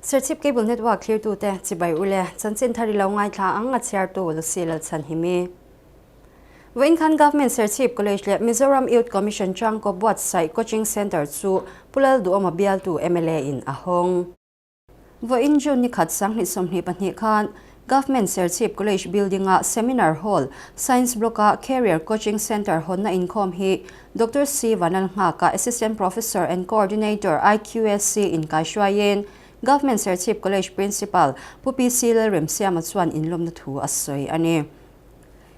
Serchhip Cable Network thlirtute chibai ule chanchin thar i lo ngaithla ang a chhiartu Lucy Lalchhanhimi. Vawiin khan Government Serchhip College leh Mizoram Youth Commission Changkaw buatsaih Coaching Centre chu Pu Lalduhawma bialtu mla in a hawng. Vawiin June ni khat 2022 khan Government Serchhip College Building-a Seminar Hall, Science Block-a Career Coaching Centre hawnna inkhawm hi Doctor C. Vanlalnghaka, Assistant Professor and Coordinator, IQAC inkaihruaiin Government Serchhip College Principal Pu PC Lalremsiama chuan inlawmna thu a sawi a ni.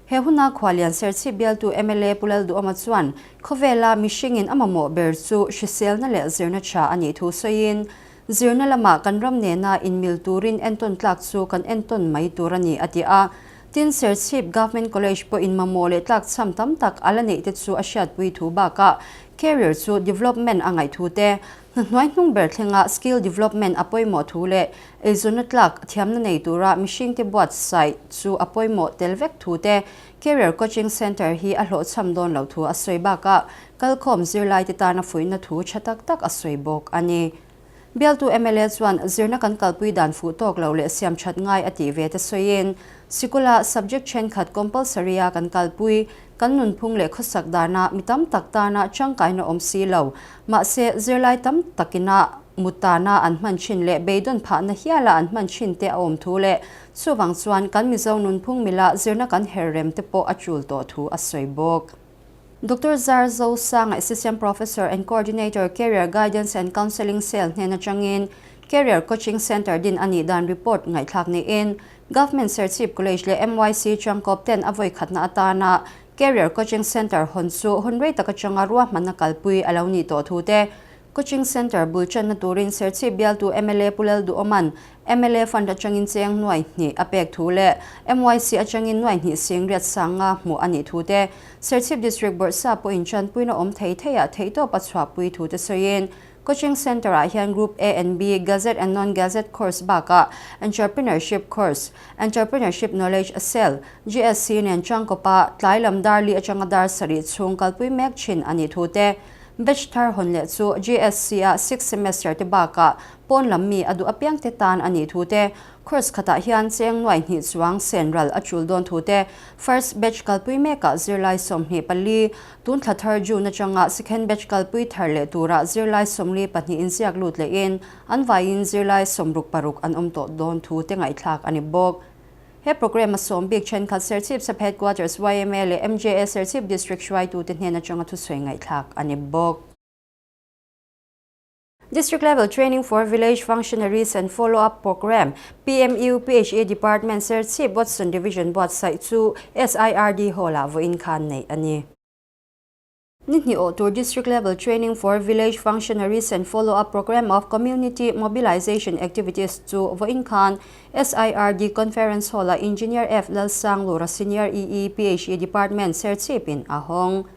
He huna Khualian Serchhip bialtu mla Pu Lalduhawma chuan khawvela mihringin a mamawh ber chu hriselna leh zirna tha a nih thu sawiin, Zirna lamah kan ram nena inmil turin entawn tlak chu kan entawn mai tur a ni, a ti a. Tin, Serchhip Government College pawhin mamawh leh tlakchham tam tak a la neih te chu a hriatpui thu bakah career chu development a ngaih thu te, hna hnuai hnung ber thlenga skill development a pawimawh thu leh eizawnna tlak thiamna nei tura mihringte buatsaih chu a pawimawh tel vek thu te, Career Coaching Centre hi a hlawhchham dawn loh thu a sawi bakah kalkhawm zirlaite tana fuihna thu tha tak tak a sawi bawk a ni. Bialtu mla chuan zirna kan kalpui dan fuh tawk lo leh siam that ngai a tih ve te sawiin, sikula subject thenkhat compulsory-a kan kalpui, kan nunphung leh khawsak dana mi tam tak tana tangkaina awm si lo, mahse zirlai tam takina mutana an hman thin leh beidawn phahna hiala an hman thin te a awm thu leh chuvang chuan kan Mizo nunphung mila zirna kan her rem te pawh a tul tawh thu a sawi bawk. Doctor Zar Zosanga, Assistant Professor and Coordinator, Career Guidance and Counselling Cell hnen atangin Career Coaching Centre din a nih dan report ngaihthlak niin Government Serchhip College leh MYC changkawp ten a vawi khatna atana Career Coaching Centre hawn chu hun rei tak atanga ruahmanna kalpui a lo nih tawh thu te Coaching Centre bul channa turin Serchhip bialtu mla Pu Lalduhawma'n mla Fund atangin cheng nuai hnih a pek thu leh MYC atangin nuai hnih sing riat sanga hmuh a nih thu te, Serchhip District Bawrhsa pawhin chanpuina awm thei theiah theihtawp a chhuahpui thu te sawiin Coaching Centre-ah hian Group A and B, Gazette and Non-Gazette course bakah Entrepreneurship course, Entrepreneurship Knowledge Cell, GSC nen changkawpa tlai lam dar li atanga dar sarih chhung kalpui mek thin a nih thu te, Batch thar hawn leh chu GSC-a sixth semester te bakah pawn lam mi a duh apiang te tan a nih thu te, course khatah hian cheng nuai hnih chuang sen ral a tul dawn thu te, first batch kalpui mekah zirlai 24, tun thla thar June atanga second batch kalpui thar leh turah zirlai 42 inziak lut lehin an vaiin zirlai 66 an awm tawh dawn thu te ngaihthlak a ni bawk. He programme a sawm bik thenkhat Serchhip Sub Headquarters yma leh MJA Serchhip District hruaitute hnen atanga thusawi ngaihthlak a ni bawk. District Level Training for Village Functionaries and Follow-up Programme, PMU PHE Department Serchhip Watson Division buatsaih chu SIRD Hall-ah vawiin khan neih a ni. Ni hnih awh tur District Level Training for Village Functionaries and Follow-up Programme of Community Mobilization Activities chu vawiin khan SIRD Conference Hall-ah Engineer F. Lalsanglura Senior EE PHE Department Serchhip-in a hawng.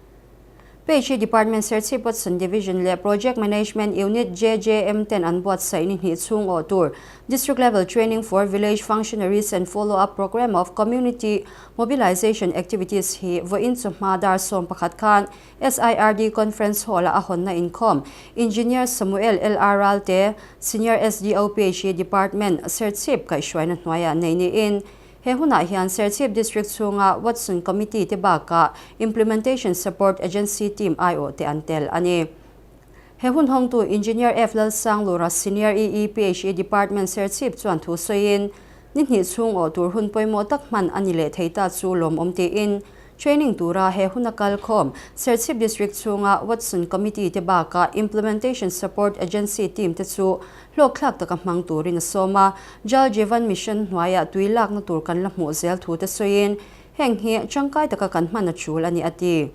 PHE Department Serchhip Watson Division leh Project Management Unit JJM ten an buatsaih ni hnih chhung awh tur District Level Training for Village Functionaries and Follow-up Programme of Community Mobilization Activities hi vawiin chawhma dar 11 khan SIRD Conference Hall-ah a hawnna inkhawm Engineer Samuel LR Ralte, Senior SDO PHE Department, Serchhip kaihhruaina hnuaiah nei niin he hunah hian Serchhip District chhunga Watson Committee te bakah Implementation Support Agency Team aiawh te an tel a ni. He hun hawngtu Engineer F Lalsanglura Senior EE PHE Department Serchhip chuan thu sawiin ni hnih chhung awh tur hun pawimawh tak hman a ni leh thei ta chu lawmawm tiin training tura he huna kal khawm Serchhip District chhunga Watson Committee te bakah Implementation Support Agency team te chu hlawkthlak taka hmang turin a sawm a. Jal Jeevan Mission hnuaiah tui lakna tur kan la hmuh zel thu te sawiin heng hi tangkai taka kan hman a tul a ni a ti.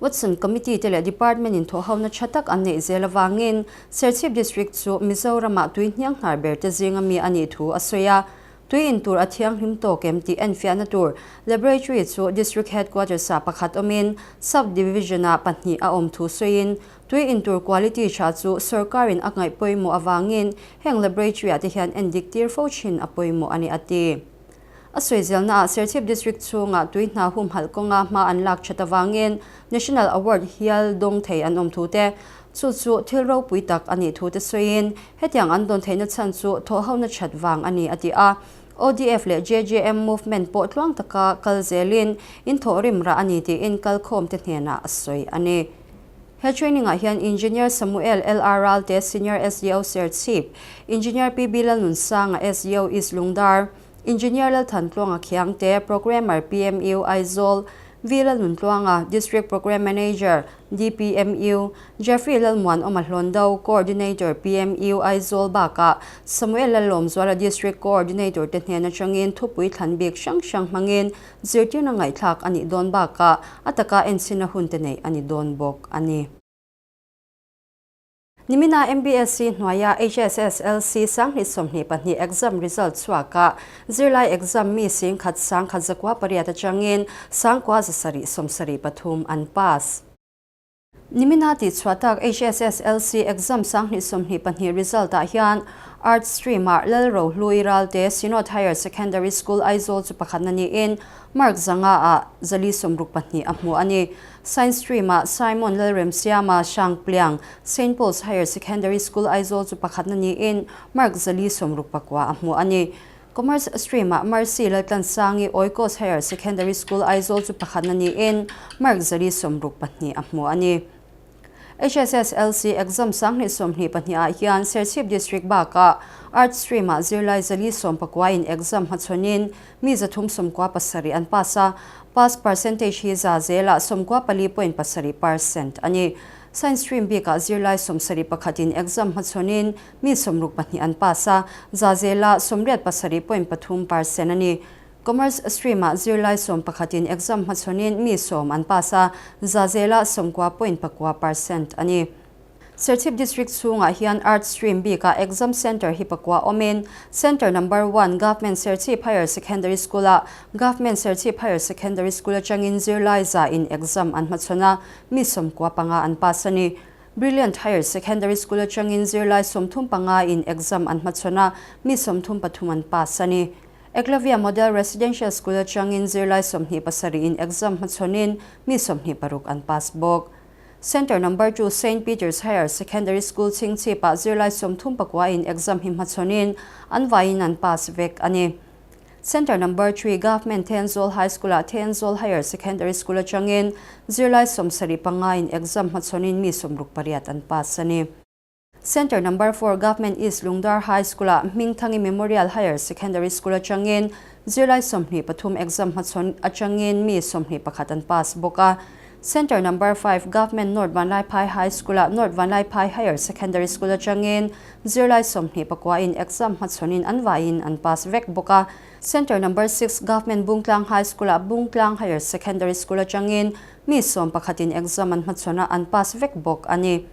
Watson Committee te leh Department in thawhhona tha tak an neih zel avangin Serchhip District chu Mizoramah tui hniang hnar ber te zinga mi a nih thu a sawi a. Tui in tur a thianghlim tawk em tih enfiahna tur Laboratory chu District Headquarters ah pakhat awmin Sub Division ah pahnih a awm thu sawiin tui in tur quality tha chu sorkarin a ngaih pawimawh avangin heng Laboratory ah te hian endik tir fo thin a pawimawh a ni a ti. A sawi zelnaah Serchhip District chhungah tui hna humhalh kawnga hma an lak that avangin National Award hial dawng thei an awm thu te, Chu chu thil ropui tak a nih thu te sawiin, hetiang an dawn theihna chhan chu thawhhona that vang a ni a ti a. ODF leh JJM movement pawh tluang taka kal zelin in thawhrim rah a ni tiin kalkhawmte hnenah a sawi a ni. He training ah hian Engineer Samuel LR Ralte, Senior SDO Serchhip, Engineer PB Lalnunsanga, SDO East Lungdar, Engineer Lalthantluanga Khiangte, Programmer PMU Aizawl, V Lalnuntluanga, District Programme Manager, DPMU, Jeffrey Lalmuanawma Hlawndo, Coordinator, PMU Aizawl bakah Samuel Lalawmzuala District Coordinator te hnen atangin thupui thlan bik hrang hrang hmangin zirtirna ngaihthlak a nih dawn bakah a taka enchhina hun te neih a ni dawn bawk a ni. Nimina MBSC hnuaia HSSLC 2022 exam result chhuakah zirlai exam mi 10,000 1,908 atangin 9,773 an pass. Nimina tihchhuah tak HSSLC exam 2022 result ah hian Arts stream ah Lalrohlui Ralte Synod Higher Secondary School Aizawl chu pakhatna niin mark 500 ah 462 a hmu a ni. Science stream-ah Simon Lalremsiama Hrangpliang, Saint Paul's Higher Secondary School Aizawl chu pakhatna niin mark 469 a hmu a ni. Commerce stream-ah Mercy Laltlansangi Oikos Higher Secondary School Aizawl chu pakhatna niin mark 462 a hmu a ni. HSSLC exam 2022 ah hian Serchhip District bakah Arts stream-ah zirlai 490 in exam hmachhawnin mi 397 an pass a, pass percentage hi za zelah 94.7 percent a ni. Science stream bikah zirlai 71 in exam hmachhawnin mi 62 an pass a, za zelah 87.3 percent a ni. Commerce stream-ah zirlai 11 in exam hmachhawnin mi 10 an pass a, za zelah 90.9 percent a ni. Serchhip District chhungah hian Arts stream bikah exam center hi pakua awmin Center number 1 Government Serchhip Higher Secondary School-ah Government Serchhip Higher Secondary School atangin zirlai 100 in exam an hmachhawn a, mi 95 an pass a ni. Brilliant Higher Secondary School atangin zirlai 35 in exam an hmachhawn a, mi 33 an pass a ni. Eklavya Model Residential School atangin zirlai 27 in exam hmachhawnin mi 26 an pass bawk. Center number 2 St. Peter's Higher Secondary School Chhingchhip-ah zirlai 39 in exam hi hmachhawnin an vaiin an pass vek a ni. Center number 3 Government Thenzawl High School-ah Thenzawl Higher Secondary School atangin zirlai 75 in exam hmachhawnin mi 68 an pass a ni. Center number 4 Government East Lungdar High School-ah Hmingthangi Memorial Higher Secondary School atangin zirlai 23 exam hmachhawn atangin mi 21 an pass bawk a. Center number 5 Government North Vanlaiphai High School-ah North Vanlaiphai Higher Secondary School atangin zirlai 29 in exam hmachhawnin an vaiin an pass vek bawk a. Center number 6 Government Bungtlang High School-ah Bungtlang Higher Secondary School atangin mi 11 in exam an hmachhawn a, an pass vek bawk a ni.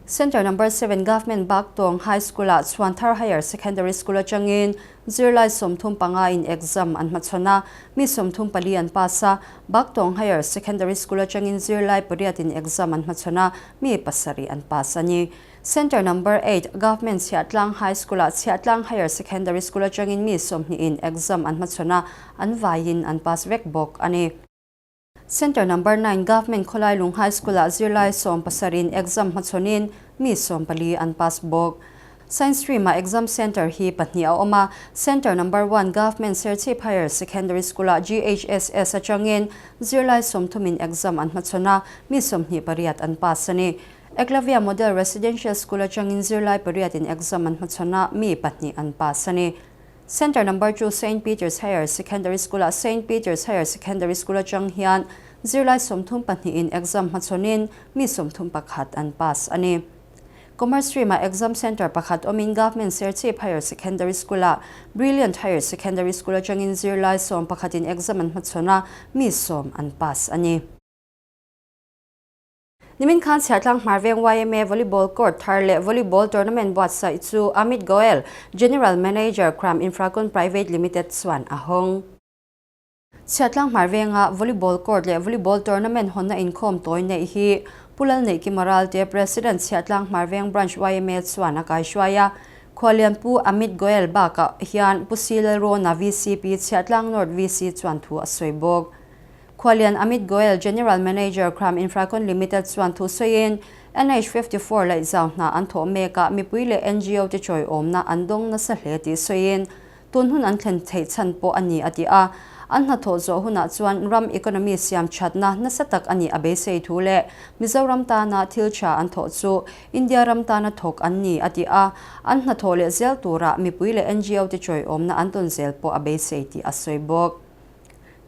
Center number 7 Government Baktawng High School-ah Chhuanthar Higher Secondary School atangin zirlai 35 in exam an hmachhawn a, mi 34 an pass a. Baktawng Higher Secondary School atangin zirlai 8 in exam an hmachhawn a, mi 7 an pass a ni. Center number 8 Government Chhiahtlang High School-ah Chhiahtlang Higher Secondary School atangin mi 20 in exam an hmachhawn a, an vaiin an pass vek bawk a ni. Center number 9 Government Khawlailung High School-ah zirlai 17 in exam hmachhawnin mi 14 an pass bawk. Science stream-ah exam center hi pahnih a awm a. Center number 1 Government Serchhip Higher Secondary School-ah GHSS atangin zirlai 30 in exam an hmachhawn a, mi 28 an pass a ni. Eklavya Model Residential School atangin zirlai 8 in exam an hmachhawn a, mi 2 an pass a ni. Center number 2 St. Peter's Higher Secondary School-ah St. Peter's Higher Secondary School atang hian zirlai 32 in exam hmachhawnin mi 31 an pass a ni. Commerce stream-ah exam center pakhat awmin Government Serchhip Higher Secondary School-ah Brilliant Higher Secondary School atangin zirlai 11 in exam an hmachhawn a, mi 10 an pass a ni. Nimin khan Chhiahtlang Hmarveng YMA Volleyball Court thar leh Volleyball Tournament buatsaih chu Amit Goel, General Manager, Kram Infracon Private Limited chuan a hawng. Chhiahtlang Hmarvenga Volleyball Court leh Volleyball Tournament hawnna inkhawm tawi neih hi Pu Lalneihkima Ralte, President, Chhiahtlang Hmarveng Branch YMA chuan a kaihruai a. Khuallian Pu Amit Goel bakah hian Pu C Lalrawna VCP, Chhiahtlang North VC chuan thu a sawi bawk. Khuallian Amit Goel, General Manager, Kram Infracon Limited chuan thu sawiin NH 54 laihzau hna an thawh mekah mipui leh ngo te chawiawmna an dawng nasa hle tih sawiin tun hun an thlen theih chhan pawh a ni a ti a. An hnathawh zawh hunah chuan ram economy siam thatna nasa tak a nih a beisei thu leh Mizoram tana thil tha an thawh chu India ram tana thawk an ni a ti a. An hnathawh leh zel turah mipui leh ngo te chawiawmna an tawn zel pawh a beisei tih a sawi bawk.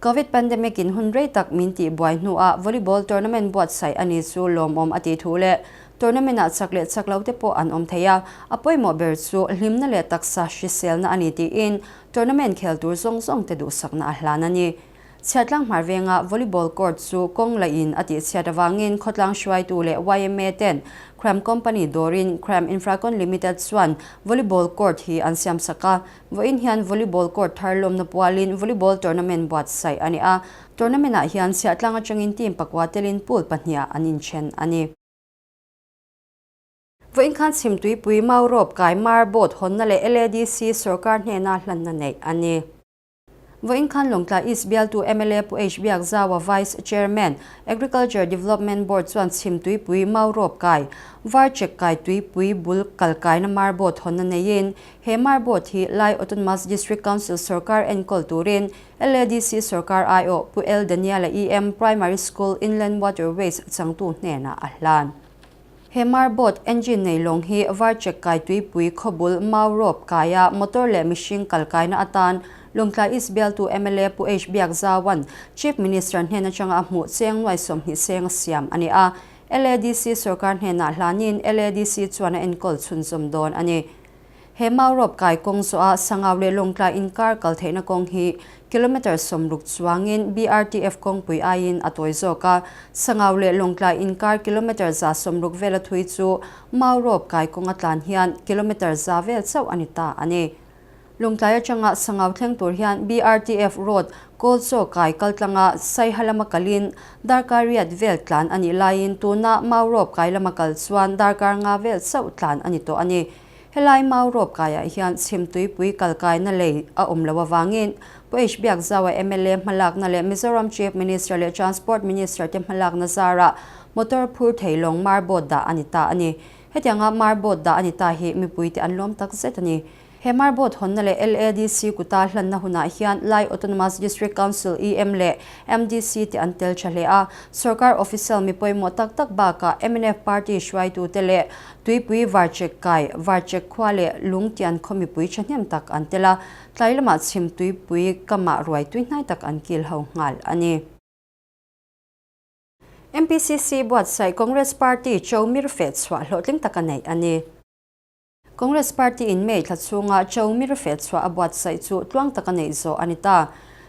Covid pandemic in hun rei tak min tih buai hnuah volleyball tournament buatsaih a ni chu lawmawm a tih thu leh tournament ah chak leh chak lo te pawh an awm thei a, a pawimawh ber chu hlimna leh taksa hriselna a ni tiin tournament khel tur zawng zawng te duhsakna a hlan a ni. Chhiatlang hmar venga volleyball court chu kawng laih in a tih chhiat avangin khawtlang hruaitu leh yma ten Cram Company dawrin Cram Infracon Limited chuan volleyball court hi an siamsak a, Vawiin hian volleyball court thar lawmna pualin volleyball tournament buatsaih a ni a, tournament ah hian chhiahtlang atangin team pakua telin pool pahniha an inthen a ni. Vawiin khan Chhimtuipui Maurawp kai Mar boat hawnna leh LADC sorkar hnena hlanna neih a ni. Vawiin khan Lawngtlai East bialtu mla Pu H Biakzaua Vice Chairman, Agriculture Development Board chuan Chhimtuipui Maurawp kai Varchek kai tuipui bul kal kaina Mar boat hawnna neiin He mar boat hi Lai Autonomous District Council sorkar enkawl turin LADC sorkar aiawh Pu L Daniela EM Primary School Inland Waterways changtu hnenah a hlan. He mar boat engine nei lawng hi Varchek kai tuipui khawbul mau rawp kaia motor leh mihring kal kaina atan Lawngtlai East bialtu mla Pu H Biakzaua'n Chief Minister hnen atanga a hmuh cheng nuai 20 seng a siam a ni a. LADC sorkar hnenah hlanin LADC chuan a enkawl chhunzawm dawn a ni. He maurawp kai kawng zawha Sangau leh Lawngtlai inkar kal theihna kawng hi kilometre 60 chuangin BRTF kawngpui aiin a tawi zawk a, Sangau leh Lawngtlai inkar kilometre 160 vela thui chu maurawp kai kawnga tlan hian kilometre 100 vel chauh a ni ta a ni. Lawngtlai atanga Sangau thleng tur hian BRTF road Kawlchaw kai kaltlanga Saiha lama kalin darkar riat vel tlan a nih laiin tuna maurawp kai lama kal chuan darkar nga vel chauh tlan a ni tawh a ni. Helai mau rawp kaiah hian chhimtuipui kalkaina lei a awm loh avangin Pu H Biakzaua mla hmalakna leh Mizoram Chief Minister leh Transport Minister te hmalakna zarah motor phur thei lawng mar boat dah a ni ta a ni. Hetianga mar boat dah a ni ta hi mipuite an lawm tak zet a ni. He mar boat hawnna leh LADC kuta hlanna hunah hian Lai Autonomous District Council EM leh MDC te an tel tha hle a, sorkar official mi pawimawh tak tak bakah mnf party hruaitute leh Tuipui Varchek kai, Varchek khua leh Lungtian khaw mipui thahnem tak an tel a, tlai lamah chhim tuipui kamah ruai tui hnai tak an kil ho nghal a ni. MPCC buatsaih Congress Party cho mir feh chhuah hlawhtling taka neih a ni. Congress Party in May thla chhunga cho mir feh chhuah a buatsaih chu tluang taka neih zawh a ni ta.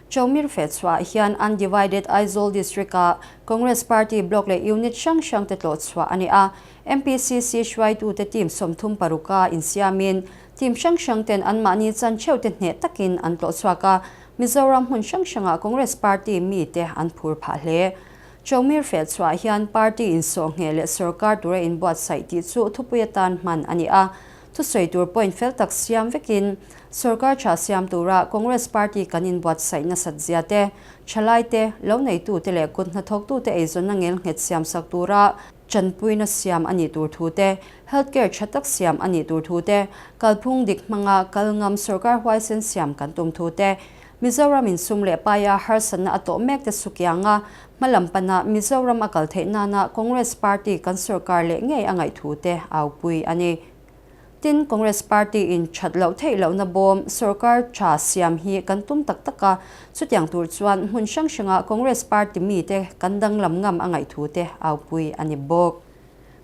Cho mir feh chhuah hian Undivided Aizawl District-a Congress Party Block leh Unit hrang hrang te tlawh chhuah a ni a. MPCC hruaitute team 36 a insiamin team hrang hrang ten anmahni chan theuh te hneh takin an tlawh chhuak a, Mizoram hmun hrang hrangah Congress Party mite an phur phah hle. Chawmir feh chhuah hian party insawhngheh leh sorkar tura inbuatsaih tih chu thupui atan hman a ni a, thusawi tur point fel tak siam vekin sorkar tha siam tura Congress Party kan inbuatsaih nasat zia te, thalaite, lo neitute leh kut hnathawktute eizawnna ngelnghet siamsak tura Chanpuina siam a nih tur thu te, health care tha tak siam a nih tur thu te, kalphung dik hmanga kal ngam sorkar huaisen siam kan tum thu te, Mizoram in sum leh paia harsatna a tawh mek te sukianga hmalam pana Mizoram a kal theih nana Congress party kan sorkar leh ngei a ngaih thu te aupui a ni. Tin, Congress party in that loh theih lohna bawm sorkar tha siam hi kan tum tak tak a, chutiang tur chuan hmun hrang hranga Congress party mite kan danglam ngam a ngaih thu te aupui a ni bawk.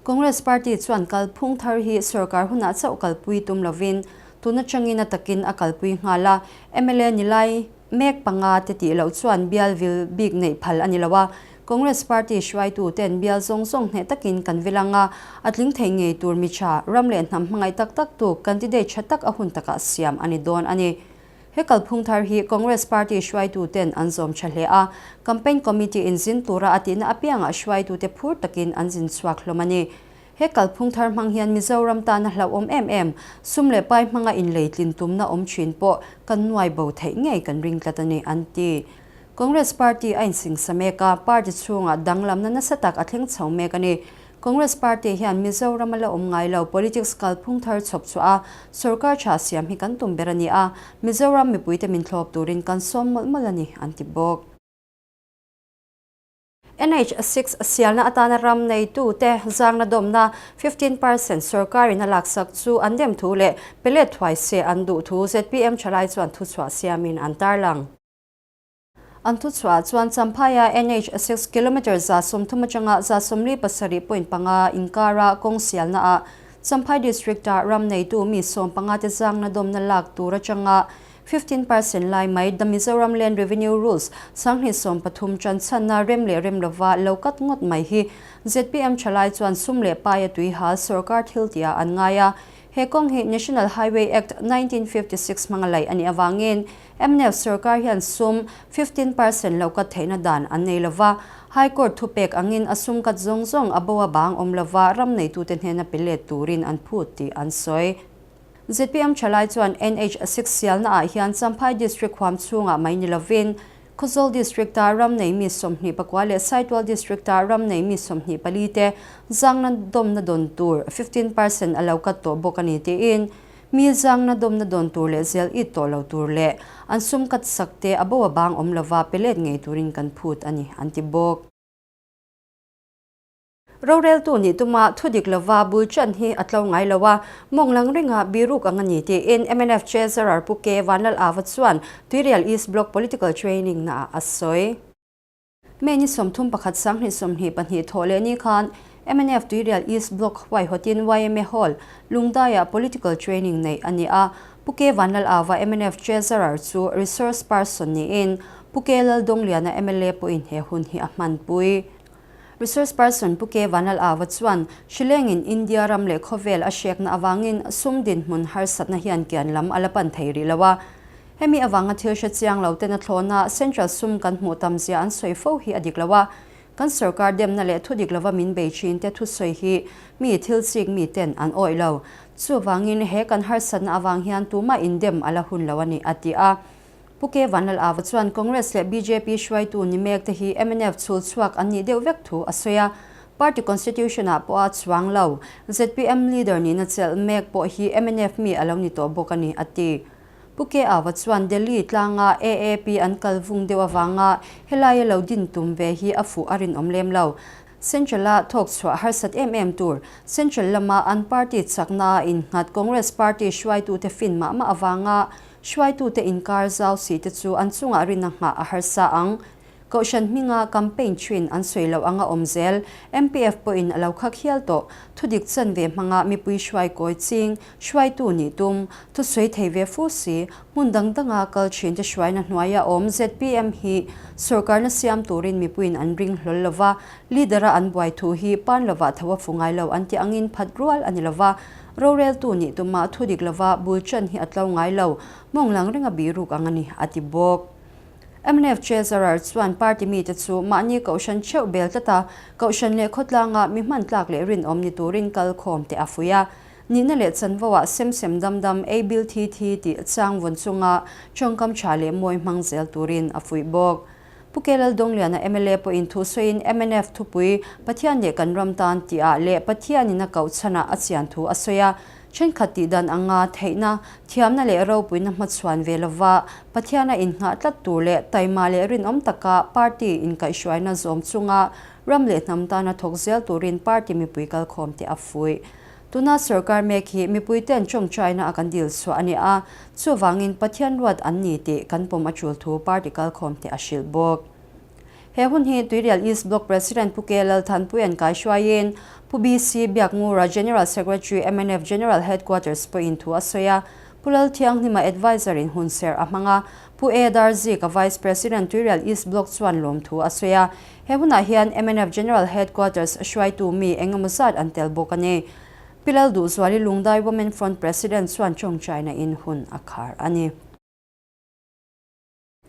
Congress party chuan kalphung thar hi sorkar hunah chauh kalpui tum lovin tun atangin a takin a kalpui nghal a, mla ni lai mek panga te tih loh chuan bial vil bik neih phal a ni lo a, Congress party hruaitu ten bial zawng zawng hneh takin kan vil ang a, a tling thei ngei tur mi tha, ram leh hnam hmangaih tak tak tu candidate tha tak a hun takah siam a ni dawn a ni. He kalphung thar hi Congress party hruaitu ten an zawm tha hle a, campaign committee in zin tura a tihna apiangah hruaitute phur takin an zin chhuak hlawm a ni. He kalphung thar hmang hian Mizoram tana hlauhawm em em, sum leh pai hmanga inlei tlin tumna awm thin pawh kan nuai bo theih ngei kan ring tlat a ni, an ti. Congress party a insingsa mek a, party chhungah danglamna nasa tak a thleng chho mek a ni. Congress Party hian Mizoram a la awm ngai lo, politics kalphung thar chhawp chhuah a, sorkar tha siam hi kan tum ber a ni a, Mizoram mipuite min thlawp turin kan sawm mawlh mawlh a ni, an ti bawk. NH6 sialna atana ram neitute zangna dawmna 15% sorkarin a laksak chu an dem thu leh pe let thuai se an duh thu zpm thalai chuan thuchhuah siamin an tarlang. An thuchhuah chuan Champhaia NH6 kilometre 130 atanga 47.5 inkara kawng sialnaah Champhai District-a ram neitu mi 15 te zangna dawmna lak tur atanga 15% lai mai The Mizoram Land Revenue Rules 2013 tanchhanna rem leh rem lova lo kat ngawt mai hi zpm thalai chuan sum leh paia tui hal sorkar thil tihah an ngai a. He kawng hi National Highway Act 1956 hmanga laih a nih avangin Mnf sorkar hian sum 15% lo kat theihna dan an nei lova, High Court thupek angin a sum kat zawng zawng a bo a bang awm lova ram neitute hnena pe let turin an phut tih an sawi. Zpm thalai chuan NH 6 sialna ah hian Champhai District huam chhungah mai ni lovin Khawzawl District-a ram nei mi 24 leh Saitual District-a ram nei mi 24 te zangna dawmna dawn tur 15% a lo kat tawh bawk a ni tiin Mi zangna dawmna dawn tur leh zel it tawh lo tur leh an sum kat sak te a bo a bang awm lova pe let ngei turin kan phut a ni, an ti bawk. Roreltu nih tuma thu dik lova bul chan hi a tlo ngai lo a, mawng lang ringa biruk ang a ni tiin mnf Treasurer Pu Ke Vanlal-Ava chuan Tuirial East Block Political Training naah a sawi. May ni 31 2022 thawh leh ni khan mnf Tuirial East Block huaihawtin yma Hall, Lungdaiah Political Training neih a ni a. Pu K Vanlal-Ava mnf Treasurer chu Resource Person niin Pu K Laldawngliana mla pawhin he hun hi a hmanpui. Resource Person Pu K Vanlal-Ava chuan Shillengin India ram leh khawvel a hrekna avangin sum dinhmun harsatna hian kian lam a la pan thei rih lo a. Hemi avanga thil hre chiang lo ten a thlawna Central sum kan hmuh tam zia an sawi fo hi a dik lo a, kan sorkar demna leh thu dik lova min bei thin te thusawi hi mi thil chik mi ten an awih lo. Chuvangin he kan harsatna avang hian tumah indem a la hun lo a ni, a ti a. Pu K Vanlal Ava chuan Congress leh bjp hruaitu ni mek te hi mnf chhul chhuak an nih deuh vek thu a sawi a, Party Constitution ah pawh a chuang lo. Zpm leader nihna chelh mek pawh hi mnf mi a lo ni tawh bawk a ni, a ti. Pu K Ava chuan Delhi tlanga AAP an kal vung deuh avanga helaia lo din tum ve hi a fuh a rinawm lem lo. Central-a thawk chhuah harsat em em tur, Central lama an party chakna a innghat Congress party hruaitute fin mah mah avanga hruaitute inkar zau si te chu an chungah rin a nghah a harsa ang. Kohhran hminga campaign thin an sawi loh anga awm zel, MPF pawhin a lo khak hial tawh. Thudik chanve hmanga mipui hruai kawi ching, hruaitu nih tum, thusawi thei ve fu si, hmun dang danga kal thinte hruaina hnuaia awm zpm hi sorkarna siam turin mipuiin an ring hlawl lo va, leader-a an buai thu hi pan lovah tho a fu ngai lo an tih angin phat rual a ni lo va, roreltu nih tuma thudik lova bul chan hi a tlo ngai lo, mawng lang renga bihruk ang a ni, a ti bawk. Mnf Treasurer chuan party mite chu mahni kohhran theuh bel tlat a, kohhran leh khawtlanga mi hman tlak leh rinawm ni turin kal khawm teh a fuih a. Nihna leh chanvo ah sem sem dam dam, ei bil thi thi tih chang vawn chunga tawngkam tha leh mawi hmang zel turin a fuih bawk. Pu K Laldawngliana mla pawhin thusawiin mnf thupui Pathian leh kan ram tan tih ah leh Pathianin a koh chhanah a chian thu a sawi a, Thenkhat tih dan anga theihna, thiamna leh ropuina hmachhuan ve lova Pathiana innghah tlat tur leh taima leh rinawm taka party inkaihhruaina zawm chunga ram leh hnam tana thawk zel turin party mipui kalkhawm te a fuih. Tuna sorkar mek hi mipuiten tawngtaina a kan dil chhuah a ni a, chuvangin Pathian ruat an ni tih kan pawm a tul thu party kalkhawm te a hrilh bawk. He hun hi Tuirial East Block President Pu K Lalthanpuia'n kaihruaiin Pu BC Biakngura General Secretary mnf General Headquarters pawhin thu a sawi a, Pu Lalthianghlima Adviser in hunserh a hmang a, Pu A Darzika Vice President Tuirial East Block chuan lawmthu a sawi a. He hunah hian mnf General Headquarters hruaitu mi engemaw zat an tel bawk a ni. Pi Lalduhzuali Lungdai Women Front President chuan tawngtaina in hun a khar a ni.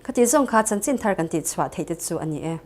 Khati zawng kha chanchin thar kan tihchhuah theih te chu a ni e.